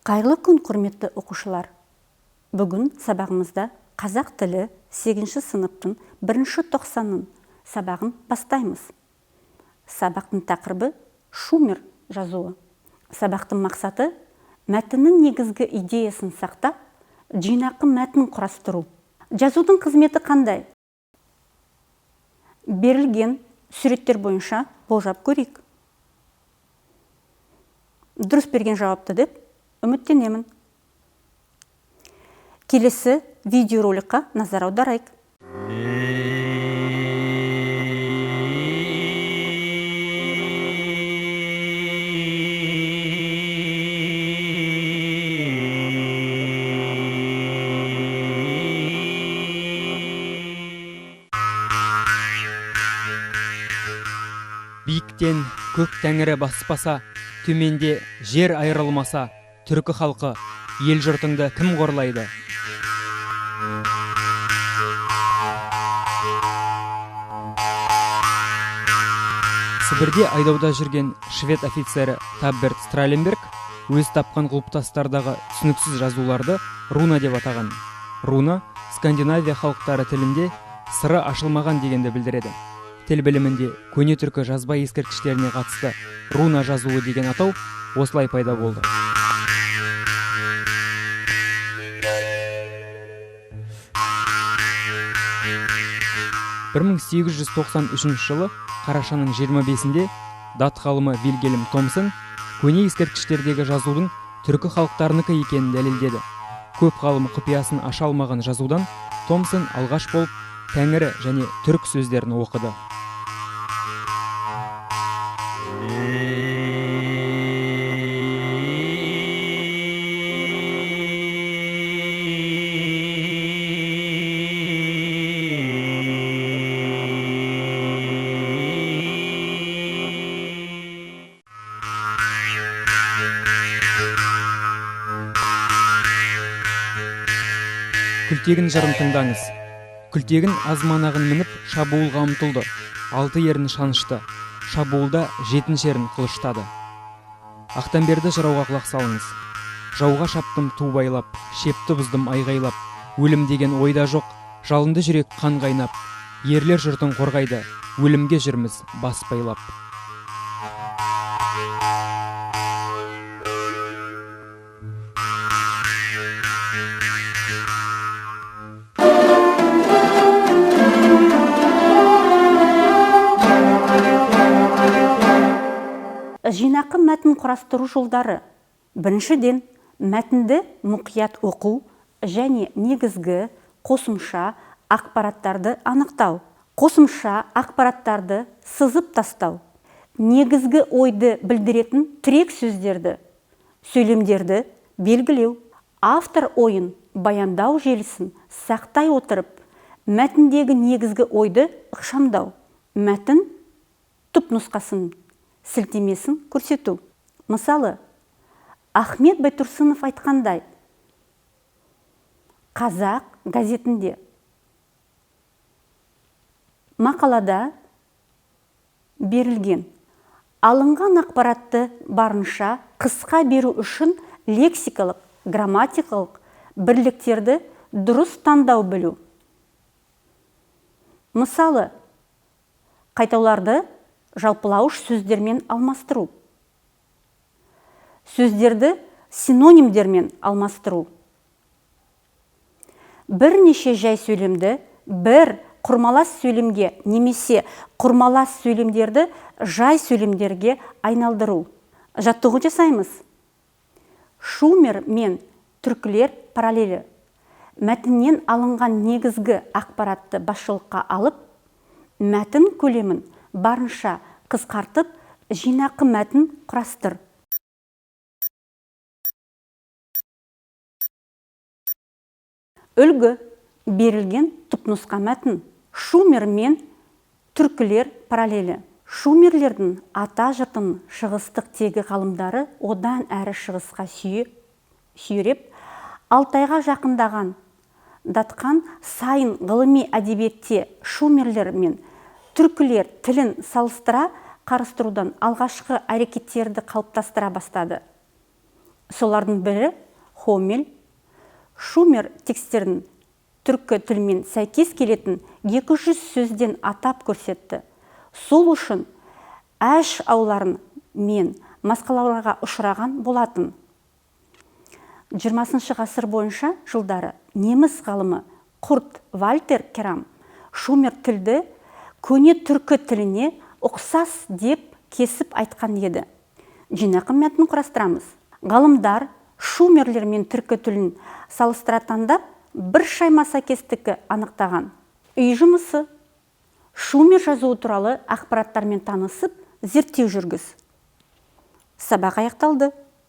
Қайырлы күн, құрметті оқушылар! Бүгін сабағымызда қазақ тілі 8-ші сыныптың 1-ші тоқсанның сабағын бастаймыз. Сабақтың тақырыбы Шумер жазуы. Сабақтың мақсаты мәтіннің негізгі идеясын сақтап, жинақы мәтін құрастыру. Жазудың қызметі қандай? Берілген суреттер бойынша болжап көрейік. Дұрыс берген жауапты деп үміттенемін. Келесі видеороликқа назар аударайық. Биіктен көк тәңірі баспаса, төменде жер айырылмаса, түркі халқы, ел жұртыңды кім қорлайды? Сібірде айдауда жүрген швед офицері Табберт Страленберг өз тапқан құлпытастардағы түсініксіз жазуларды руна деп атаған. Руна Скандинавия халықтары тілінде сыры ашылмаған дегенді білдіреді. Тіл білімінде көне түркі жазба ескерткіштеріне қатысты руна жазуы деген атау осылай пайда болды. 1893 жылы қарашаның 25-інде дат ғалымы Вильгельм Томсон көне ескерткіштердегі жазудың түркі халықтарынікі екенін дәлелдеді. Көп ғалым құпиясын аша алмаған жазудан Томсон алғаш болып тәңірі және түрік сөздерін оқыды. Күлтегін жырын тыңдаңыз. Күлтегін азманағын мініп шабуылға ұмтылды. 6 ерін шанышты. Шабуылда 7 ерін қылыштады. Ақтамберді жырауға құлақ салыңыз. Жауға шаптым ту байлап, шепті бұздым айғайлап, өлім деген ойда жоқ, жалынды жүрек қан қайнап, ерлер жұртын қорғайды, өлімге жүрміз бас байлап. Жинақы мәтін құрастыру жолдары. Біріншіден, мәтінді мұқият оқу және негізгі қосымша ақпараттарды анықтау. Қосымша ақпараттарды сызып тастау. Негізгі ойды білдіретін тірек сөздерді, сөйлемдерді белгілеу. Автор ойын баяндау желісін сақтай отырып, мәтіндегі негізгі ойды ықшамдау. Мәтін түпнұсқасын сілтемесін көрсету. Мысалы, Ахмет Байтұрсынов айтқандай, Қазақ газетінде мақалада берілген алынған ақпаратты барынша қысқа беру үшін лексикалық, грамматикалық бірліктерді дұрыс таңдау білу. Мысалы, қайтауларды жалпылауыш сөздермен алмастыру. Сөздерді синонимдермен алмастыру. Бірнеше жай сөйлемді бір құрмалас сөйлемге немесе құрмалас сөйлемдерді жай сөйлемдерге айналдыру. Жаттығу жасаймыз. Шумер мен түркілер параллелі. Мәтіннен алынған негізгі ақпаратты басшылыққа алып, мәтін көлемін барынша қысқартып, жинақы мәтін құрастыр. Үлгі берілген түпнұсқа мәтін. Шумер мен түркілер параллелі. Шумерлердің ата жұртын шығыстық тегі ғалымдары одан әрі шығысқа сүйреп, Алтайға жақындаған датқан сайын ғылыми әдебиетте шумерлер мен түркілер тілін салыстыра қарастырудан алғашқы әрекеттерді қалыптастыра бастады. Солардың бірі Хоммель шумер текстерін түркі тілімен сәйкес келетін 200 сөзден атап көрсетті. Сол үшін әш ауларын мен масқалауларға ұшыраған болатын. 20 ғасыр бойынша жылдары неміс ғалымы Курт Вальтер Керам шумер тілді көне түркі тіліне ұқсас деп кесіп айтқан еді. Жинақы мәтін құрастырамыз. Ғалымдар шумерлер мен түркі тілін салыстыра таңдап, бір шайма сәйкестікті анықтаған. Үй жұмысы: шумер жазуы туралы ақпараттармен танысып, зерттеу жүргіз. Сабақ аяқталды.